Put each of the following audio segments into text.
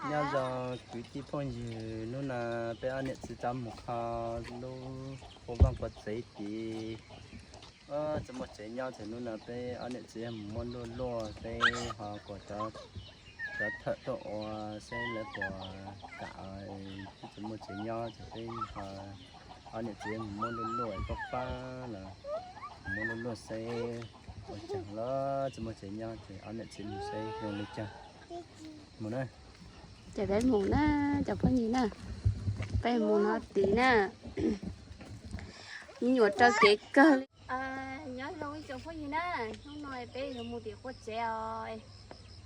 Nyob zoo kwv tij phooj ywg, hnub no peb ob niam txiv rov mus kho lub qhua vaj qhua tsev tid. Tsis muaj tsev nyob ces hnub no peb ob niam txiv mus muab luaj luaj, peb ho kom cov thawj tuaj ua seb lawv puas kam, tsis muaj tsev nyob ces peb ho ob niam txiv mus muab luaj luaj, pab pab los muab luaj luaj seb ua cas los tsis muaj tsev nyob ces ob niam txiv mus seb zoo li cas. Mus na. Ces peb mus na, cov phooj ywg na, peb mus no tid na. Me nyuam raws kev kawg li. Nyob zoo ib tsoom phooj ywg na, hnub no peb yuav mus tim qua tsev os.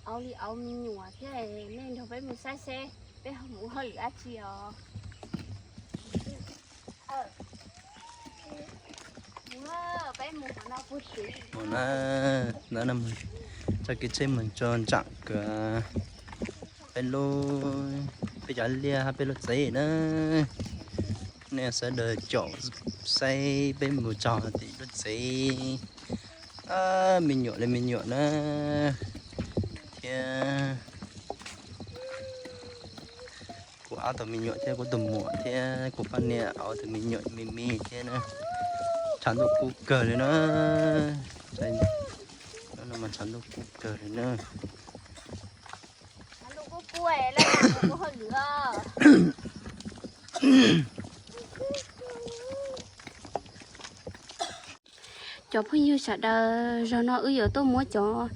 Auv li auv me nyuam thiab, nej nrog peb mus saib seb peb ho mus hauj lwm dab tsi os. Mus na, txoj kev tsheb mus tso ntsam kawg. Peb lub, peb cov liaj hab peb lub tsev na. Nej sawv daws caum saib peb mus txog tim lub tsev. Me nyuam li me nyuam na, thiab kuv ob tug me nyuam thiab kuv tus muam thiab kuv poj niam ob tug me nyuam me me thiab na. Tshav ntuj kub kawg li na. Tshav ntuj kub kawg li na. Cov phooj ywg sawv daws, zaum no wb yuav tuaj muab cov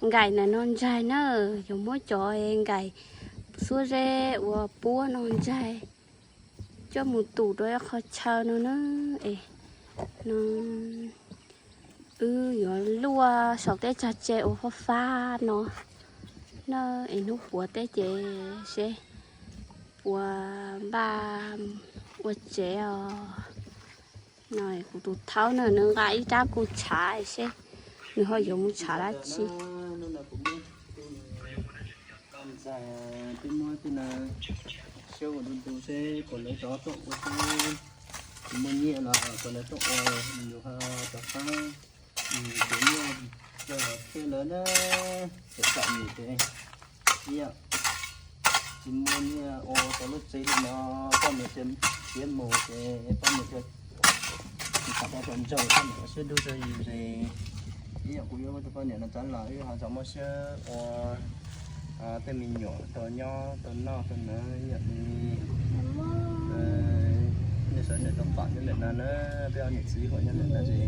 nkais ntawm no ntsaig na, yuav muab cov nkais xuab zeb uas puab no ntsaig coj mus tus rau ib qho chaw no na. Es no wb yuav luaj saum tej tsag tse uas fab fab no na, es hnub puav teb ces seb puas npaj ua tsev os. No kuv tus thaub na nws nqa ib rab kuj tshav seb nws ho yuav mus tshav dab tsi. Ntxaig twb muab tej no siab ua du du seb puas lawv rov tuaj ua seb tsis muaj nyiaj los puas lawv tuaj ua, yus ho rov qab, ces nyiaj thiaj lawv na, txom txom nyem ces ib yam tsis muaj nyiaj ua tau lub tsev li no, poj niam tias mus ces poj niam tias tsis kam tau tau ntsaug, poj niam ua siab dub rau yus ces ib yam kuv yuav muab tus poj niam no tso los wb ho txhob muab siab ua tej me nyuam tau nyob tau noj tau hnav ib yam li nej sawv daws tau pom nyob ntawm no na, peb ob niam txiv huam nyob ntawm no ces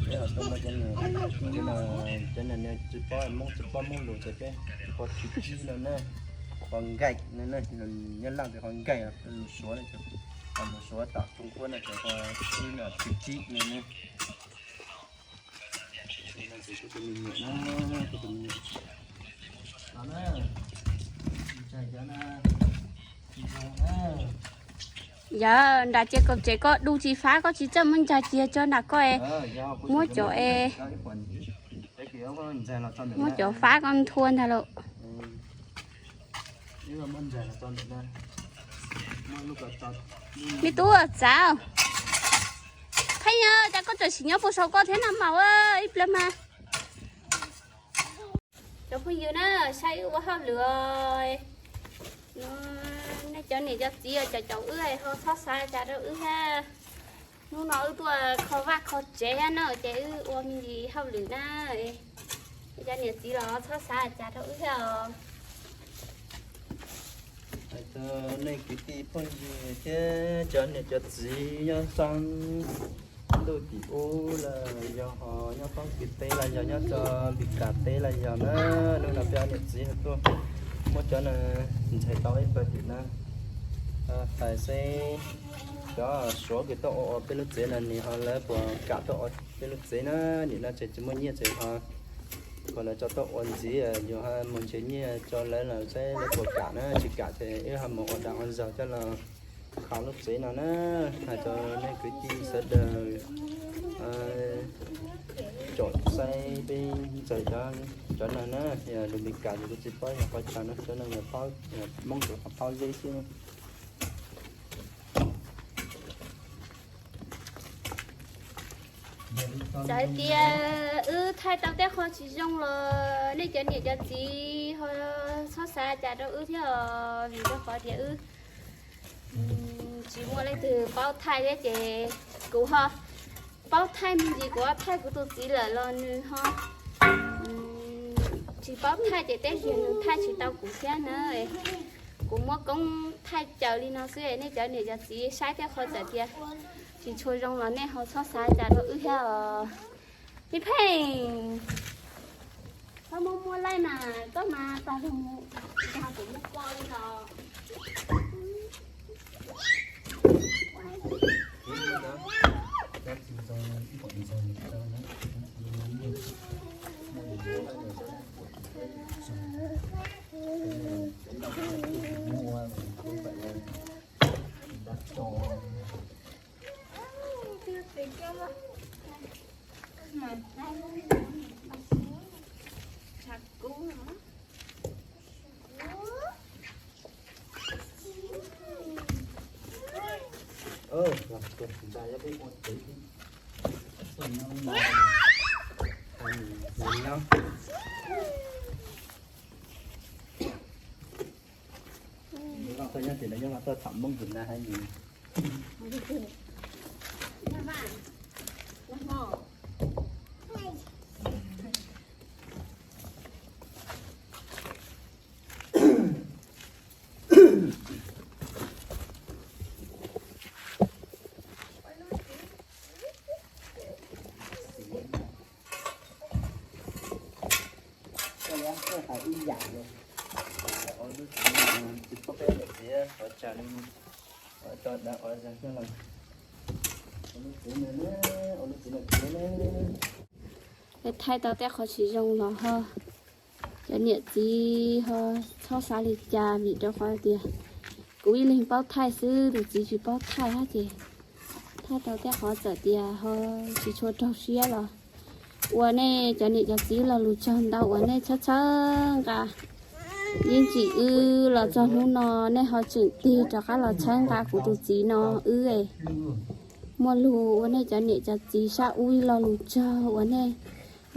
peb ho tuaj muab cov niag, cov niag tsis paub Hmoob tsis paub Hmoob lus ces peb hu ua thwm tsib no na, hu ua nkaim no na, nyob Laj ces hu ua nkaim, lus Suav no ces, lus Suav tom Trung Quốc no ces hu ua tsib no, thwm tsib no na. Yog nram ces kom tsev koj du tsis fab koj tsis txawj muab ncaig cia tso nram koj es muab cov es, muab cov fab koj nthua ntag lauj. Me tub txav, pheej yog cas koj tseem sim nyob puag saum koj thiab no mas ua ib pliag mas. Cov phooj ywg na, saib wb ua hauj lwm os. Nej cov niam cov txiv caum caum wb ho txhob xav cas rau wb thiab. Hnub no wb tuaj kho vaj kho tsev thiab na ces wb ua me ntsis hauj lwm na. Cov niam txiv los txhob xav cas rau wb thiab os. Hais rau nej kwv tij phooj ywg thiab cov niam cov txiv nyob txog ntuj tim ub los yog ho nyob poob kev teb los yog nyob txog Npis Kas teb los yog na, hnub no peb ob niam txiv ho tuaj muab cov no ntxhais tau ib pawg tim na. Hais seb cov Suav kws tuaj ua ua peb lub tsev no nws ho lawv puas kam tuaj ua peb lub tsev na, nim no ces tsis muaj nyiaj ces ho kom lawv tso tuaj ua ntxiv, yus ho mus nrhiav nyiaj tso lawv los seb lawv puas kam na, tsis kam ces wb ho mus ua dag ua zog coj los kho lub tsev no na. Hais rau nej kwv tij sawv daws caum saib peb ntxhais cov no na, yog lus Npis Kas ces kuv tsis paub yog qhov chaw no, cov no yog Hmoob tus qhov paub zeb xwb. Txawm hais tias wb thaij tau tej qho tsis zoo los nej cov niam cov txiv ho txhob xav cas rau wb thiab os, vim rau qhov tias wb tsis muaj leej twg paub thaij thiab ces kuv ho paub thaij me ntsis kuv ho thaij kuv tus txiv lawm los nws ho tsis paub thaij ces tej zaum nws thaij tsis tau kuv thiab na. Kuv muab koob thaij caws li no xwb, nej cov niam cov txiv saib thiab qhov txawm tias tsis tshua zoo los nej ho txhob xav cas rau wb thiab os. Me Pheej, koj muaj muaj laij mas koj mas tag mus, kuv muab koj li no. Nyob tau nyob tim no nyob mas tau tham Hmoob tim na hais nws. Koj hais ib yam li, ua lub tsev no tsis paub peb niam txiv ua cas li, ua tso dav ua zag xwb los, ua lub tsev no, ua lub tsev no tsev na. Thaij tau tej qhov tsis zoo los ho cov niam txiv ho txhob xav li cas vim rau qhov tias kuv ib leeg paub thaij xwb, tus txiv tsis paub thaij hab ces thaij tau tej qhov txawm tias ho tsis tshua raug siab los ua nej cov niam cov txiv lo lus tsaug ntau uas nej txhawb txhawb nqa. Yeej tsim wb los txog hnub no nej ho tseem tig rov qab los txhawb nqa kuv tus txiv no wb es muaj lus ua nej cov niam cov txiv sab ub ib lo lus tsaug uas nej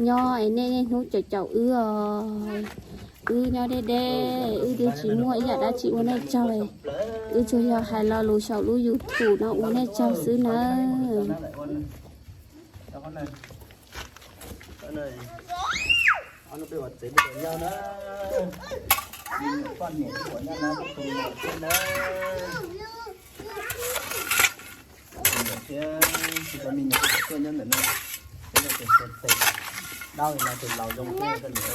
nyob es nej niaj hnub caum caum wb os. Wb nyob deb deb, wb twb tsis muaj ib yam dab tsi ua nej tsaug, wb tsuas yog hais lo lus saum lub YouTube no ua nej tsaug xwb nawb. Thiab tsis tau me nyuam tuaj nyob ntawm no, tes dawb no tes laus zoo thiab koj niam.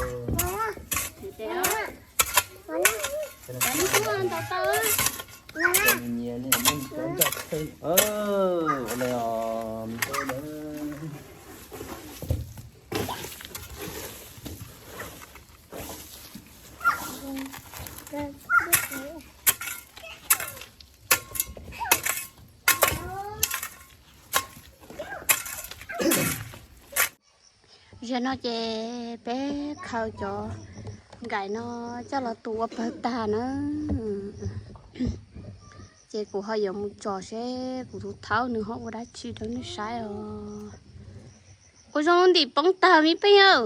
Nyias nyias li muab cov nroj txhawb ua li os. Zaum no ces peb khaws cov nkaim no coj los tu ua pawg tag na. Ces kuv ho yuav mus tsom seb kuv tus thaub nws ho ua dab tsi rau nej saib os. Ua zoo ntim poob tag me pheej aw.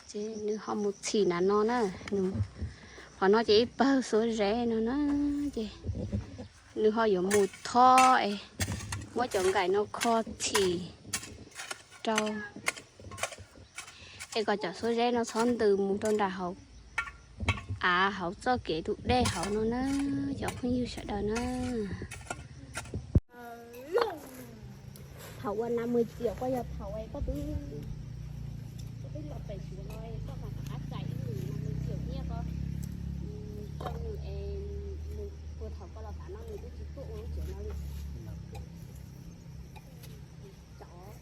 Ces nws ho mus txhim nram no na. Qhov no ces ib pawg xuab zeb no na. Ces nws ho yuav mus thob es muab cov nkaim no kho txhim rau es kom cov xuab zeb no txhob ntws mus rau nram hauv av hauv txoj kev tus dej hauv no na, cov phooj ywg sawv daws na. Thaum ua nas mười triệu koj yog thaum es koj twb, koj twb los pem Suav no koj mam rov qab txais ib nus nas mười triệu thiab koj tso nws es nws puag thaum koj los tav no nws twb tsis tuaj ua lub tsev no li. Cov,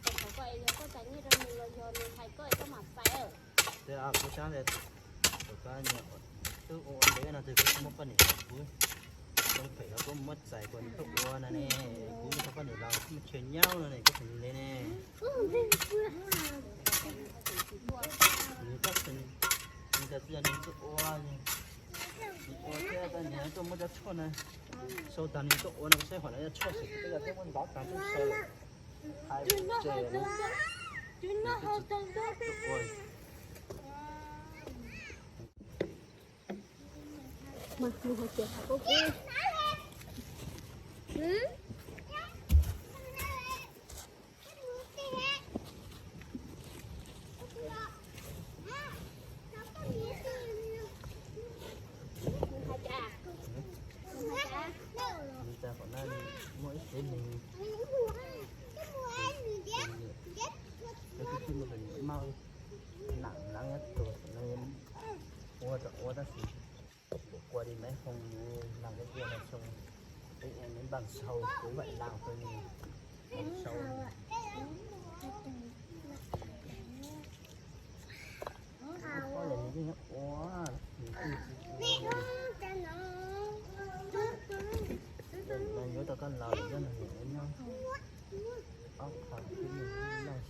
thaum koj es yog koj txais nyiaj rau nws los yog nws hais koj es koj mam txais. Kuv xav tias thaum koj twb ua ntev no ces kuv muab poj niam kuv zoo phem los kuv muab txais kom nws tuaj ua no ne, kuv tau poj niam los kuv mus tshem nyaub no ne, kuv tseem li ne. Nws tab sis nws tias tsis yog nws tuaj ua, nws ua thiab tab nws tuaj muab cov tshuaj na sau tag nws tuaj ua no, kuv saib hom no yog tshuaj xwm kuv twb yog twb muab ntov tag twb sau lawm. Hais tseg no, nws twb tsis tuaj ua. Mas mus hais tias hais koj kub. Mus hais cas? Mus hais cas? Mus hais cas? Qhov no muaj ib tsev neeg, tus twb mus pem niam maj, nam lawv nyob tus no ua rau ua tab sis kuv qua đi mấy hôm làm cái kia là xong, cái em đến bằng sau, cuối vậy làm thôi nè. Bằng sau. Có là những cái ua, những cái là nhớ tao con lò thì rất là hiểu nhau. Ốc hộp cái này.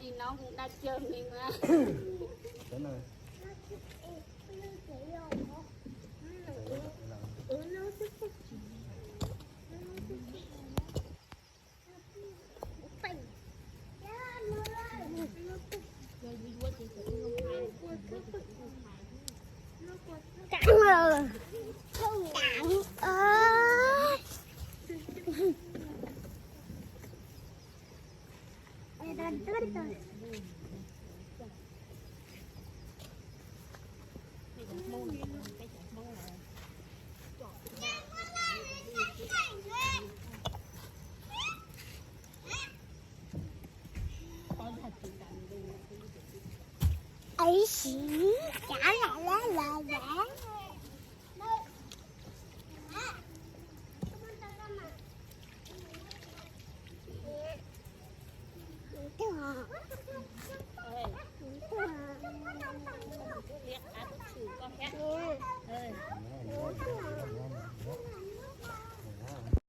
Thì nó cũng đang chơi mình mà. Ấy xí, chả là lá là lá.